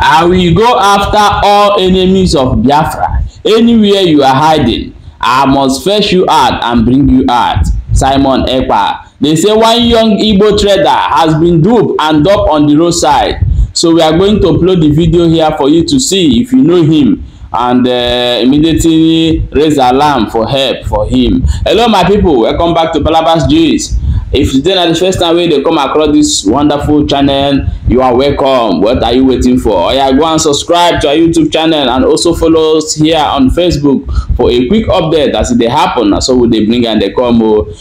I will go after all enemies of Biafra. Anywhere you are hiding, I must fetch you out and bring you out. Simon Ekpa. They say one young Igbo trader has been duped and dumped on the roadside. So we are going to upload the video here for you to see if you know him and immediately raise alarm for help for him. Hello my people, welcome back to Balabas Gist. If today na the first time wey dey come across this wonderful channel, you are welcome. What are you waiting for? Oya, go and subscribe to our YouTube channel and also follow us here on Facebook for a quick update as e dey happen. Na so we dey bring am dey come o.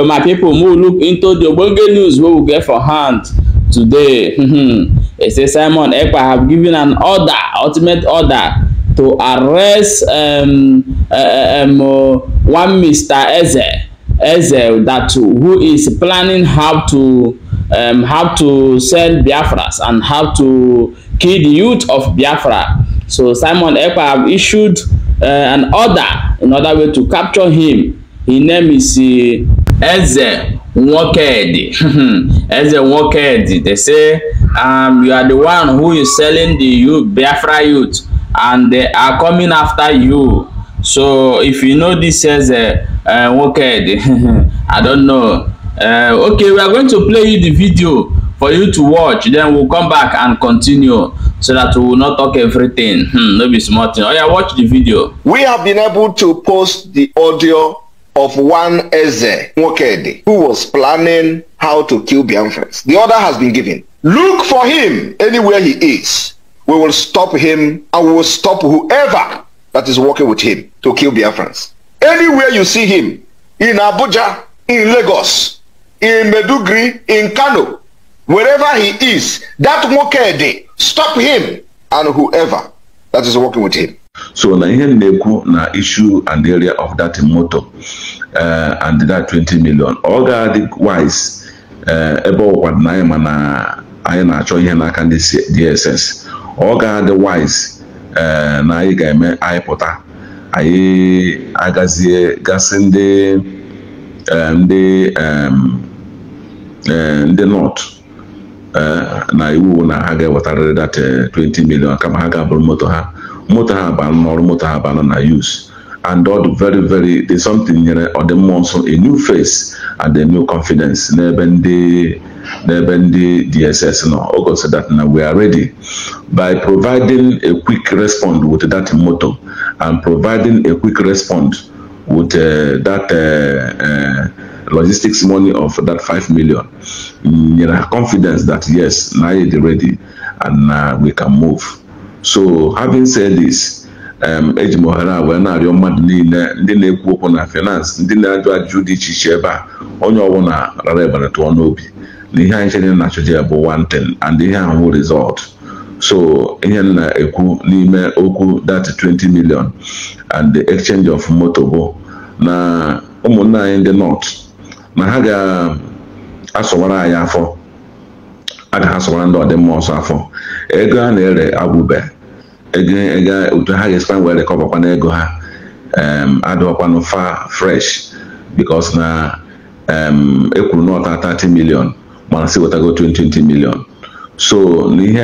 My people, make we look into the ogbonge news wey we get for hand today. They say Simon Ekpa have given an order, ultimate order, to arrest one Mr. Eze that who is planning how to sell Biafras and how to kill the youth of Biafra. So Simon Ekpa have issued an order in order way to capture him. His name is Eze Nwokedi. Eze Nwokedi. They say you are the one who is selling the youth, Biafra youth, and they are coming after you. So if you know this Eze Nwokedi, I don't know. Okay, we are going to play you the video for you to watch. Then we'll come back and continue so that we will not talk everything. No be small thing. Oh yeah, watch the video. We have been able to post the audio of one Eze Nwokedi who was planning how to kill Biafrans. The order has been given. Look for him anywhere he is. We will stop him and we will stop whoever that is working with him to kill Biafrans. Anywhere you see him, in Abuja, in Lagos, in Maiduguri, in Kano, wherever he is, that Nwokedi, stop him and whoever that is working with him. So na ihe na-ekwu na issue and area of that motor and that 20 million, ọ ga-adị wise ebe ọkwa na anyị mana anyị na-achọ ihe n'aka ndị DSS. Ọ ga-adị wise na anyị ga-eme anyị pụta anyị agazie gasị ndị north na iwu na ha ga-ewetarịrị that 20 million kama ha ga-abụrụ moto ha baa n'ọrụ, moto ha baa na use. And all the very very there's something nyere ọdịmma nso, a new face and a new confidence n'ebe ndị DSS nọ. O gosi that na we are ready by providing a quick response with that motor and providing a quick response with that logistics money of that 5 million. Nyere ha confidence that yes, now you're ready and we can move. So having said this, eji m ohere a wee na-arịọ mmadụ niile ndị na-ekwu okwu na finance, ndị na-ajụ ajụjụ dị iche iche ebe a, onye ọbụla rara ebere tụọ n'obi na ihe anyị chere na-achọje ya bụ one thing and ihe ahụ result. So ihe m na-ekwu n'ime okwu that 20 million and the exchange of motor bụ na ụmụnne anyị ndị north na ha ga-asọwara anyị afọ, a ga-asọwara ndị ọdịmma ọsọ afọ. Ego a na-ere agwụbe, ego otu ha ga-esikwa wee rekọbakwa n'ego ha adịghịkwanụ fa fresh because na ekwuru n'ọta 30 million mana si wetago 20 million. So ihe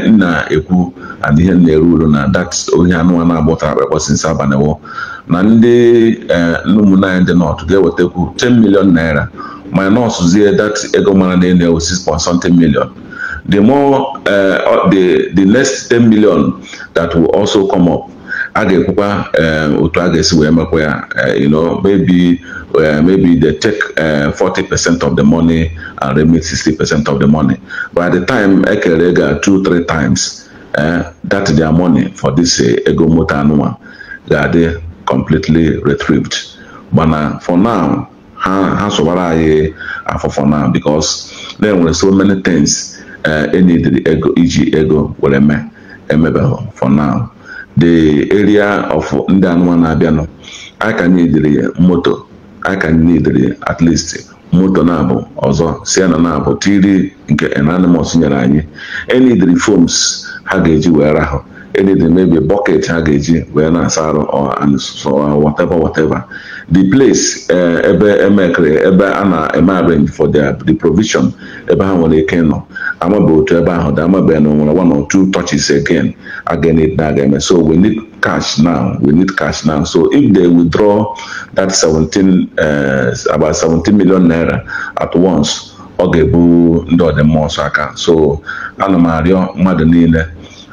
m na-ekwu and ihe m na-eru uru na that onye anụmanụ na-agbọtara akpakpọ since abalị wụ na ndị ụmụnne anyị ndị north ga-ewetakwu 10 million naira minus zie that ego mara na elu 6.something million. The more the next 10 million that will also come up, a ga-ekwukwa otu a ga-esi wee mekwa ya, you know, maybe they take 40% of the money and remit 60% of the money. By the time ekere ego 2-3 times, that their money for this ego motor anụma ga-adị completely retrieved. But for now, ha sọwara anyị afọ for now because there were so many things any ego iji ego were mee emebeghị for now. The area of ndị anụmanụ na-abịanụ, I can need moto, I can need at least moto na-abụ ọzọ siena na-abụ tiri nke anonymous nyere anyị, enidiri foams ha ga-eji wee rahụ, Anything maybe bucket ha ga-eji wee na-asa arụ and so whatever. The place ebe emekere ebe a na-eme arrange for the provision ebe ha nwere ike nọ amabe otu ebe ahụ dị amabe na nwere 1 or 2 touches again it na ga-eme. So we need cash now. We need cash now. So if they withdraw that about 17 million naira at once, ọ ga-ebu ndị ọdịmma ọsọ aka. So ana m arịọ mmadụ niile,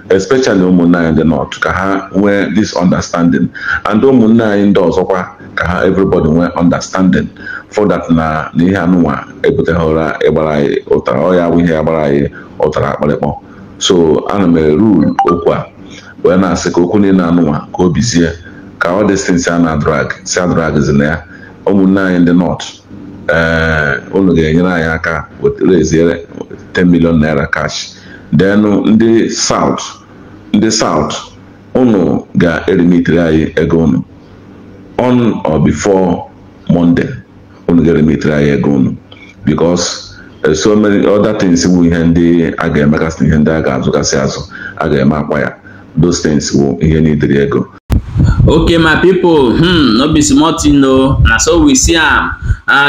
especially ụmụnne anyị ndị North, ka ha nwee this understanding, and ụmụnne anyị ndị ọzọkwa ka ha everybody nwee understanding for that na ihe anụnwa ebuteghịra ịgbara anyị ụtara, ọ ya bụ ihe agbara anyị ụtara akpịrịkpọ. So ana m eru okwu a wee na-asị ka okwu niile anụnwa ka o bizie, ka all these things a na-drag si adragzi na ya. Ụmụnne anyị ndị North, unu ga-enyere anyị aka reziere 10 million naira cash. Then ndị South unu ga-erimitere anyị ego unu on or before Monday. Unu ga-erimitere anyị ego unu because so many other things bụ ihe ndị a ga-emegasị, ihe ndị a ga-azụgasị azụ, a ga-eme akwa ya. Those things bụ ihe n'idiri ego. Okay, my people, no be small thing o. Na so we see am.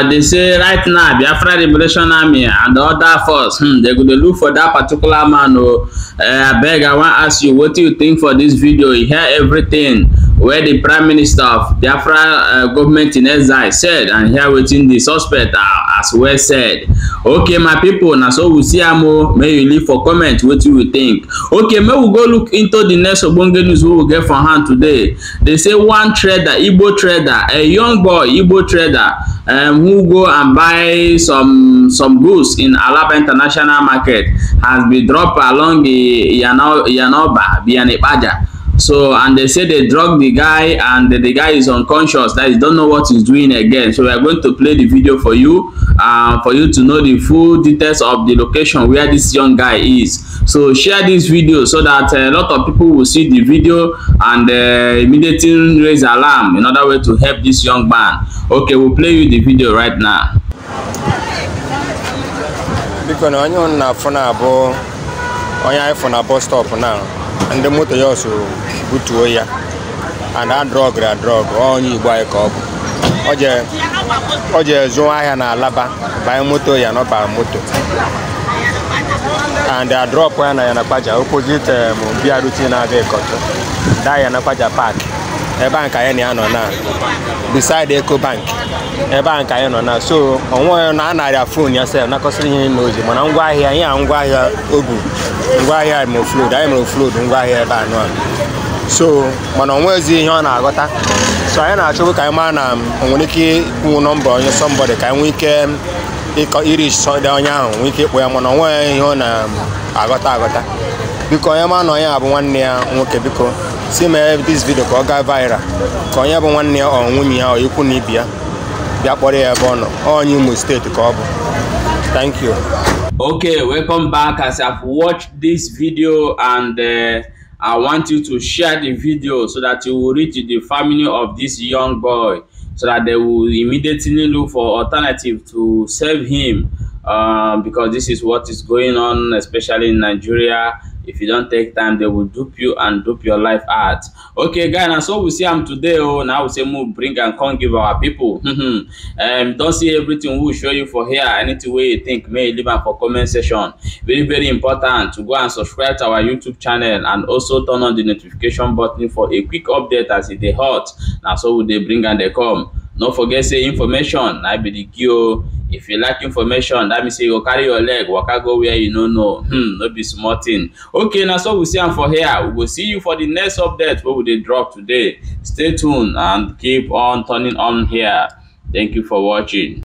They say right now Biafra Liberation Army and the other force, they go dey look for that particular man o. Abeg, I wan ask you what you think for this video. You hear everything where the Prime Minister of Biafra government in exile said, and hear wetin the suspect as well said. Okay, my people, na so we see am o. May you leave for comment wetin you think. Okay, may we go look into the next ogbonge news wey we get for hand today. They say one trader, Igbo trader, a young boy, Igbo trader, who go and buy some goods in Alaba International Market has been dropped along the Yanoba, Bianekpaja. So, and they say they drugged the guy, and the guy is unconscious, that he don't know what he's doing again. So we are going to play the video for you to know the full details of the location where this young guy is. So share this video so that a lot of people will see the video and immediately raise alarm in order way to help this young man. Okay, we'll play you the video right now. Because on na phone abo, on your phone bus stop now. And the motor also butuo ya, and that drug onye Igbo anyị ka ọ bụ. O je zụọ ahịa na Alaba, buy moto ya no ba moto, and a drop ya na Yanakpaja opposite BRT na-aga Ikotun, da Yanakpaja Park ebe a nka anyị na ya nọ na beside Eco Bank ebe a nka anyị nọ na. So onwe na anarịa phone ya sef nakọsịrị ihe na ozi, mana ngwaahịa ihe a ngwaahịa obu ngwaahịa ma ofload anyị mere ofload ngwaahịa ebe a nọ. So mana onwezi ihe ọ na-aghọta. So anyị na-achọbụ ka anyị mara na o nwere ike ikwu nọmba onye somebody ka anyị nwee ike iri sọde onye ahụ nwee ike ịkpọ ya, mana onweghị ihe ọ na-aghọta aghọta. Biko onye ma na onye a bụ nwanne ya nwoke, biko si mee this video ka ọ gaa viral, ka onye bụ nwanne ya ọ nwunye ya ọ ikwu na ibi ya bịa kpọrọ ya ebe ọ nọ. Onye Imo steeti ka ọ bụ. Thank you. Okay, welcome back. As I've watched this video, and I want you to share the video so that you will reach the family of this young boy, so that they will immediately look for alternative to save him, because this is what is going on, especially in Nigeria. If you don't take time, they will dupe you and dupe your life out. Okay, guys, and so we see am today. Oh, now we say move, bring and come give our people. Don't see everything we will show you for here. Anything way you think, may leave am for comment section. Very, very important to go and subscribe to our YouTube channel and also turn on the notification button for a quick update as it dey hot. Now so they bring and they come. No forget say information I be the key. If you like information, that means you go carry your leg, waka go where you no know. No be small thing. Okay, now so we see am for here. We will see you for the next update what will they drop today. Stay tuned and keep on turning on here. Thank you for watching.